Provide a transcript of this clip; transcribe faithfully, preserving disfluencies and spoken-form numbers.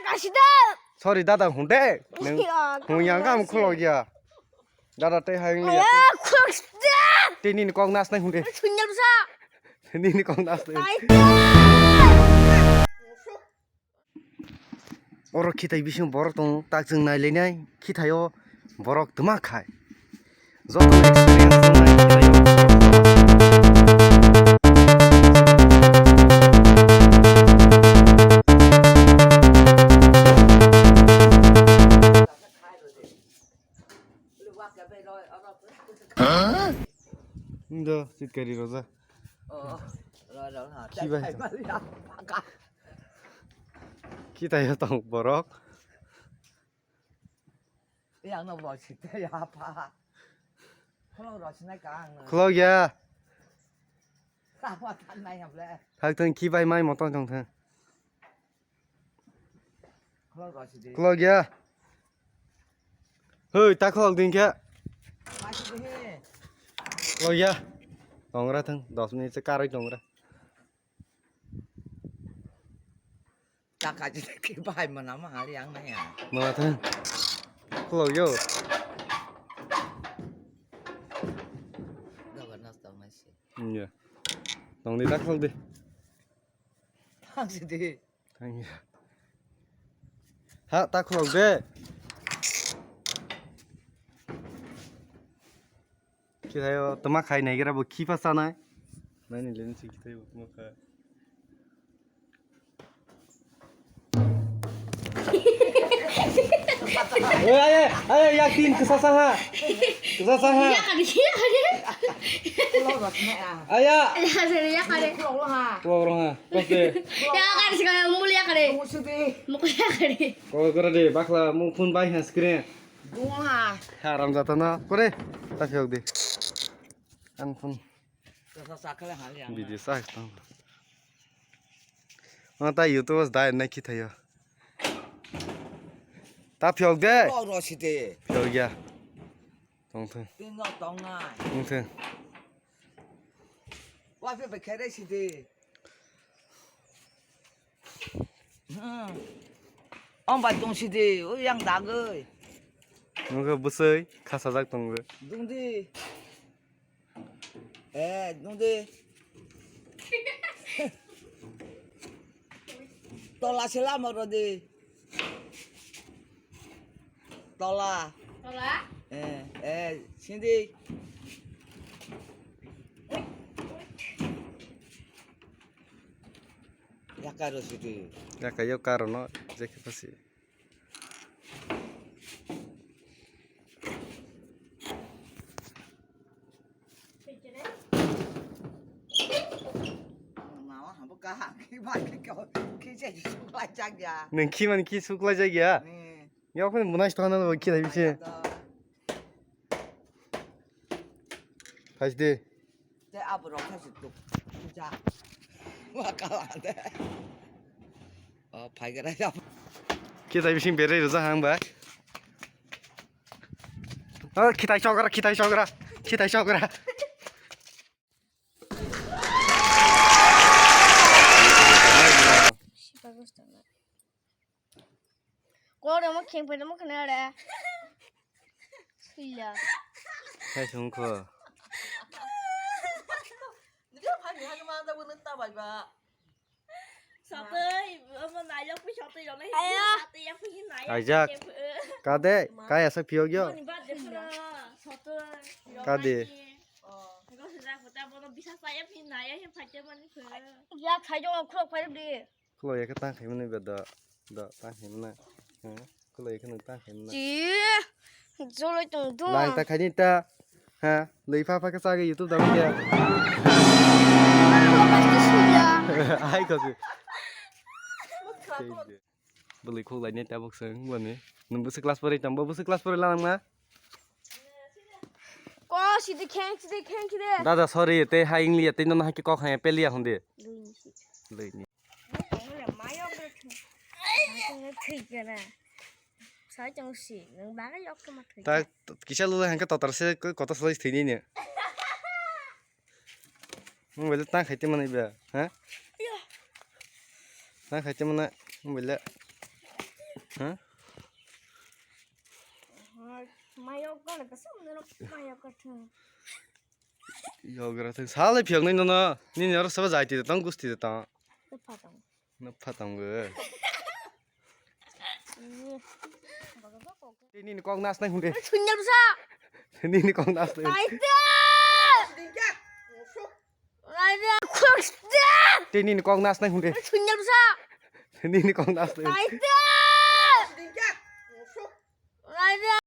Asida. Sorry, dada, hunde. Neng, ya, hung yang kam khulok ya. Dada, tei hai ya. Khulok sida. Tei nini kok nasnai hunde. Sunyal sa. Nini kok nasnai. Ai. Oro khitai bising borok tongo, tak chwng nailainai, khithaio borok twma khai. Joto experience tongnai khithaio borok. Ndo, sitkari roja. Khibai. Khitai ya tong borok. Yang no bo site ya pa. Khulok rw sinai ka ang no. Khulok ya. Tamo thanai ham le. Thak thang khibai mai moto tong thang. Khulok rw sidi. Khulok ya. Hoi, ta khulok din khe. Khulok ya. Tongra thang, dos minute se karwi tongra. Chaka jide ki bai mana ma hari ang na ya. Mana thang. Khulok yo. Doga nas tong nai si. Iya. Tong di tak khulok di. Thang si di. Thang ya. Ha, tak khulok de. Khithaio twma khai naigra bo khipa sanai. Nani len si khithaio twma khai. Oi, aye, aye, yak tin, kesa saha. Kesa saha. Yak kari, yak kari. Aya. Yak kari, yak kari. Klo rong ha. Kos de. Yak kari, sekarang muli yak kari. Mukul yak kari. Kol kore de, bakla, mung phone bai ha screen. Bunga. Haram jatana. Kore. Ta phiyok de. Ang phone. Sa, sa, sa, khala hali ang. Video sa tong. Ang ta YouTube dai na khithaio. Ta phiyok de. Kok ro site. Phiyok ya. Tong thang. Tin no tong nai. Tong thang. Wa phe bai khere site. Hmm. Ong bai tong sidi, o yang dagoi. Nungkhe bwswi khasajak tongo. Dungdi. Eh, dungdi. Tola se lama rodi. Tola. Tola? Eh, eh, sindi. Yakaro sidi. Yaka yo karo no, jekhe pasi. Nwng khiman khi suklai jak ya. Ni. Yokni munai stona lo khi thai bisi. Phaisdi. Tei aborok khe se tuk. Puja. Wa kala de. O, phai gra ya. Khitai bising berai rwjak ang ba. O, khitai chokra, khitai chokra, khitai chokra. Kore mo kheng pede mo khna re. Suila. Hai sungkho. Nigel phai ni hagma da wala ta bai ba. Satoi, omo nailok pi satoi rok nai. Aya. Satoi ya pi nai. Aijak. Kade, kaya sak phiyok yo. Mani ba de phra, satoi. Kade. Oh. Go se ja ko ta bono bisa saya pi nai ya phai te mani phra. Ya khai jong khulok phai de. Khulok ya khe tang khai mani ba da, da tang khai mani. Hmm. Khulai kheno ta khaina. Chi, joloi tong do. Lang ta khaini ta. Ha, lei pha pha khe chagwi YouTube da wngya. Ai khosi. Bwlwi khok laini ta bok swng boni. Nwng bwswk class pori tong, bo bwswk class pori lang ma? Ko sidi kheng sidi kheng sidi. Dada sorry, tei ha ingliya tei nono hakhe kok hai peliya hunde. Lei ni. Lei ni. Nwng tongmani mayok rw thung. Nwng thwi kana. Sai tong si, nwng bagwi yok khe ma thwi. Ta kisa lulai hangkhe totar se koi kotor se thwini ni. Nwng bele tang khaite mani ba, ha? Tang khaite mana nwng bele. Ha? Mayok gana kasam nana mayok kathang. Yogra thang salai phiyok nai nono. Nini aro saba jai ti tang gusti tang. Phatang. Na phatang go. Tei nini kok nas nai hunde. Sunyal sa. Nini kok nas nai. Taita. Taita. Tei nini kok nas nai hunde. Sunyal sa. Nini kok nas nai. Taita. Taita.